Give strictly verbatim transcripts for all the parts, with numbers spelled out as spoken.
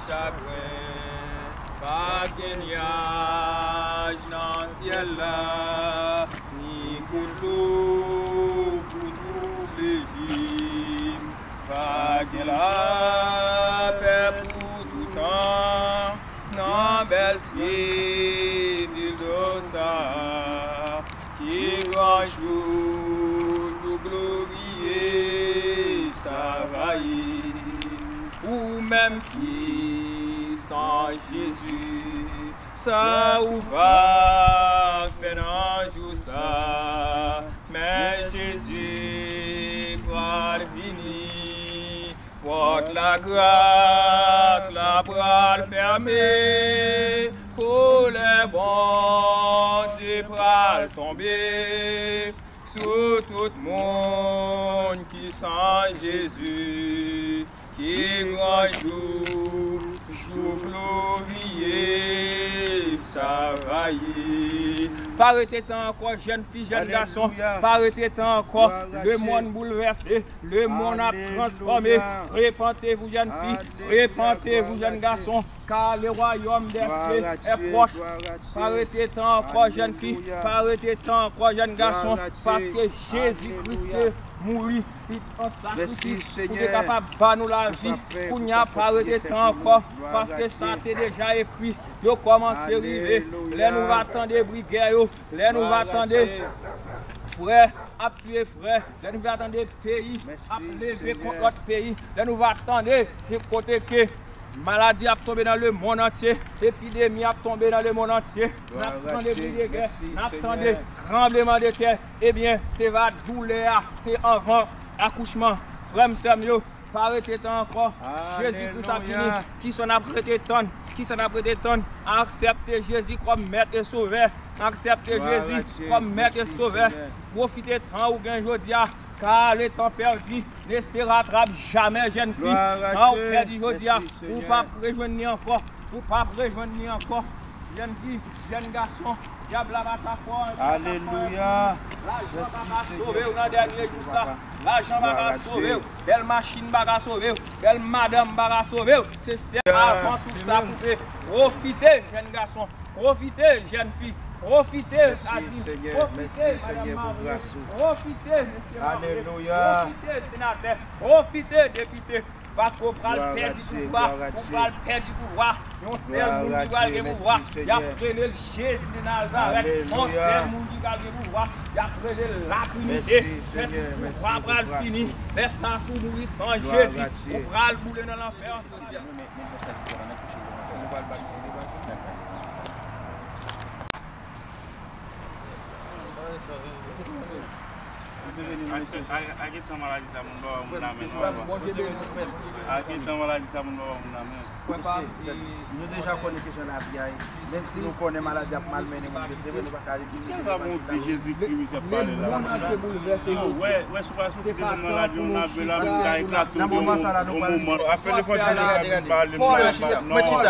chagren, pa gen nyaj nan syèl la, ni gouto pou twouble je m. Pa gen lapè pou toutan nan bèl syèl sa a. Ki gran jou, jou gloriye sa va ye. Ou menm ki san Jezi, sa ou va fè nan jou sa? Men Jezi pral vini, pòt lagras la pral fèmen, kolè Bondye pral tonbe sou tout moun ki san Jezi. Ki gran jou, jou gloriye sa va ye. Pa rete tan ankò, jèn fi, jèn gason. Alelouya. Pa rete tan ankò. Lemonn boulvèse. Lemonn ap transfòme. Alelouya. Repantez-vous, jeunes filles. Alelouya. Repantez-vous, jeunes garçons. Car le royaume des cieux est proche. Pa rete tan ankò, jèn fi. Alelouya. Pa rete tan ankò, jèn gason. Paske Jezi Kris te mouri. Li pran sakrifis pou te kapab ba nou lavi. Kounye a, pa rete tan ankò, paske sa te deja ekri. Yo kòmanse rive. Lè nou va tande bri gè yo, lè nou va tande frè ap tiye frè, lè nou va tande peyi ap leve kont lòt peyi, lè nou va tande kote ke maladi ap tonbe nan lemonn antye, epidemi ap tonbe nan lemonn antye, n ap tande bri de gè, n ap tande tranbleman de tè. Ebyen, se va doulè a, se anvan akouchman. Frè m, sè m yo, pa rete tan ankò. Jezi Kris ap vini. Kisa n ap rete tann? Kisa n ap rete tann? Aksepte Jezi kòm Mèt e Sovè. Aksepte Jezi kòm Mèt e Sovè. Pwofite tan ou gen jodi a. Car le temps perdu ne se rattrape jamais, jèn fi. Tan ou pèdi jodi a, ou p ap rejwenn li ankò. Ou p ap rejwenn li ankò. Jèn fi, jèn gason, dyab la pa ka fè w anyen, pa ka fè w anyen pou li. Lajan pa ka sove w nan dènye jou sa. Lajan pa ka sove w. Bèl machin pa ka sove w. Bèl madanm pa ka sove w. Se sèl avans ou sa koupe. Pwofite, jèn gason. Pwofite, jèn fi. Pwofite, Nadine. Pwofite, madanm Marie. Pwofite, mesye Marie. Pwofite, senatè. Pwofite, depite. Paske w pral pèdi pouvwa. Ou pral pèdi pouvwa. Yon sèl moun ki pral gen pouvwa. Y ap rele l Jezi de Nazarèt. Yon sèl moun ki pral gen pouvwa. Y ap rele l Latrinite. Men tout pouvwa pral fini. Lè sa a, si w mouri san Jezi, ou pral boule nan lanfè. A, a, a gentan maladi sa moun pa ba moun lamen non. A gentan maladi sa moun pa ba moun lamen. Nou deja konnen kijan lavi a ye. Menm si nou konnen maladi ap malmennen moun, men se vre nou pa ka rete. Kisa moun di Jezikri, misye ap pale la? Lemonn antye boulvèse jodi a. Wè, wè, sou pa soti devan maladi, yon lagre la, moun ka eklate yon moman. Afè levanjil sa vin pale, non, pa manje,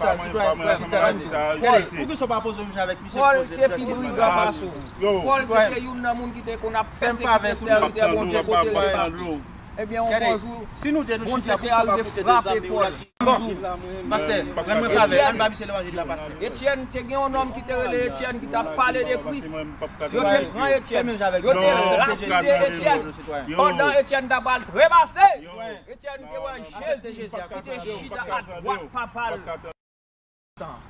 pa manje sa. Gade, poukisa w pa poze yon jan avèk misye? Pòl te pi brigan pase w. Pòl se te youn nan moun ki te konn ap pèsekite sèvitè Bondye kote l te pase. Ebyen, yon bon jou, Bondye te arive frape Pòl. Pastè, rann mwen favè, ann ba misye levanjil la, pastè. Etyèn, te gen yon nonm ki te rele Etyèn ki t ap pale de Kris. Yo te pran Etyèn, yo te lapide Etyèn. Pandan Etyèn t ap pral trepase, Etyèn te wè Jezi ki te chita adwat Papa l.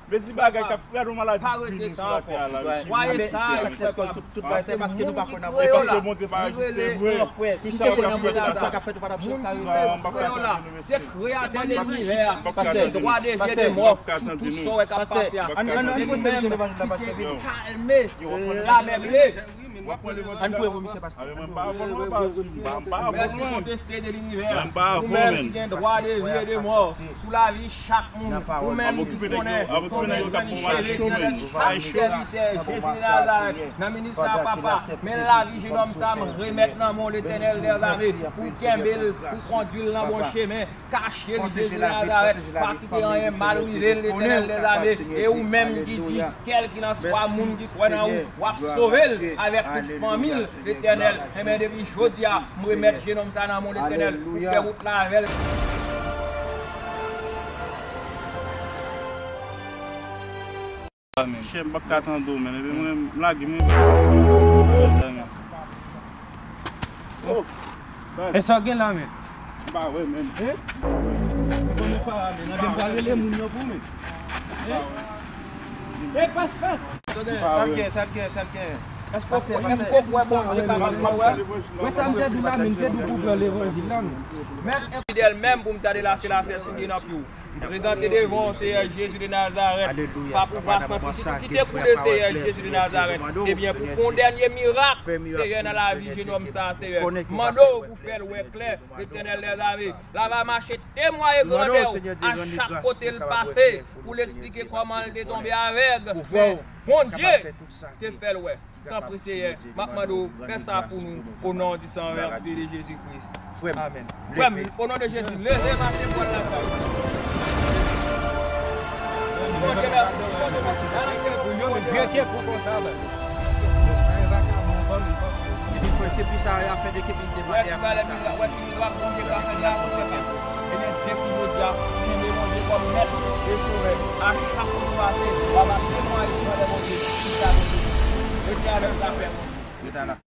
Mezi bagay k ap gade yon maladi vini sou latè a la. Swaye saj, frè pa m. Tout bagay se paske nou pa konn apre. Paske Bondye pa rejiste vre. Tout sa k ap fèt, tout sa k ap fèt, ou pa t ap jwenn. Moun ki fè frè yo la, se Kreyatè de linivè a, ki gen dwa de vye de mò sou tout sa w wè k ap pase a. Se li menm ki te vin kalme lamè ble. Ann priye pou misye, pastè. Mèt ki konteste de linivè, ou menm ki gen dwa de vi e de mò sou lavi chak moun, ou menm ki konnen, konnen jwenn cheve Letènèl, chak sèvitè Jezi de Nazarèt nan minit sa a, papa, men lavi jenòm sa a m remèt nan men w, Letènèl dèzame, pou w kenbe l, pou w kondui l nan bon chemen. Kache l, Jezi Nazarèt, pa kite anyen mal rive l, Letènèl dèzame. E ou menm ki di, kèlkilanswa moun ki kwè nan ou, w ap sove l avèk tout fanmi l, Letènèl. Enben, depi jodi a, m remèt jenòm sa nan men w, Letènèl, pou fè wout la avè l. Chè, m p ap ka tande w, men. Epi mwen, m lage, mwen. E sa w gen la, men? M pa wè, men. Hein? Ou konnen pa la, men. Nan gen sa rele moun yo pou, men. Hein? E pas, pas. Sa l gen, sa l gen, sa l gen. Èske w kwè, èske w kwè Bondye kapab fè w wè? Wè sa m te di w la, men, m te di w pou pran levanjil la, men. Fidèl menm pou m ta delase lasè sou gen nan pye w. M prezante devan w, Seyè Jezi de Nazarèt, pa pou pa san piti ki te koule, Seyè Jezi de Nazarèt. Ebyen, pou fè yon dènye mirak, Seyè, nan lavi jenòm sa a, Seyè. M mande w pou fè l wè klè, Letènèl dèzame. L ava mache temwaye grandè w a chak kote l pase, pou l esplike kòman l te tonbe avèg. Men Bondye te fè l wè. Tanpri, Seyè, m ap mande w, fè sa pou nou, o non di san vèse de Jezi Kris. Amèn. Frè m, o non de Jezi, leve maten pou al lakay ou. Di Bondye mèsi, di Bondye mèsi. Epi frè, kepi sa a fè de kepi te mande apre sa. Wè ki mirak Bondye ka fè la pou fè fè. Ebyen, depi jodi a, kenbe Bondye kòm mèt e sovè. A chak kote w pase, w ap temwaye grandè Bondye. Ki sa Bondye fè. Rete avèk lapè Bondye.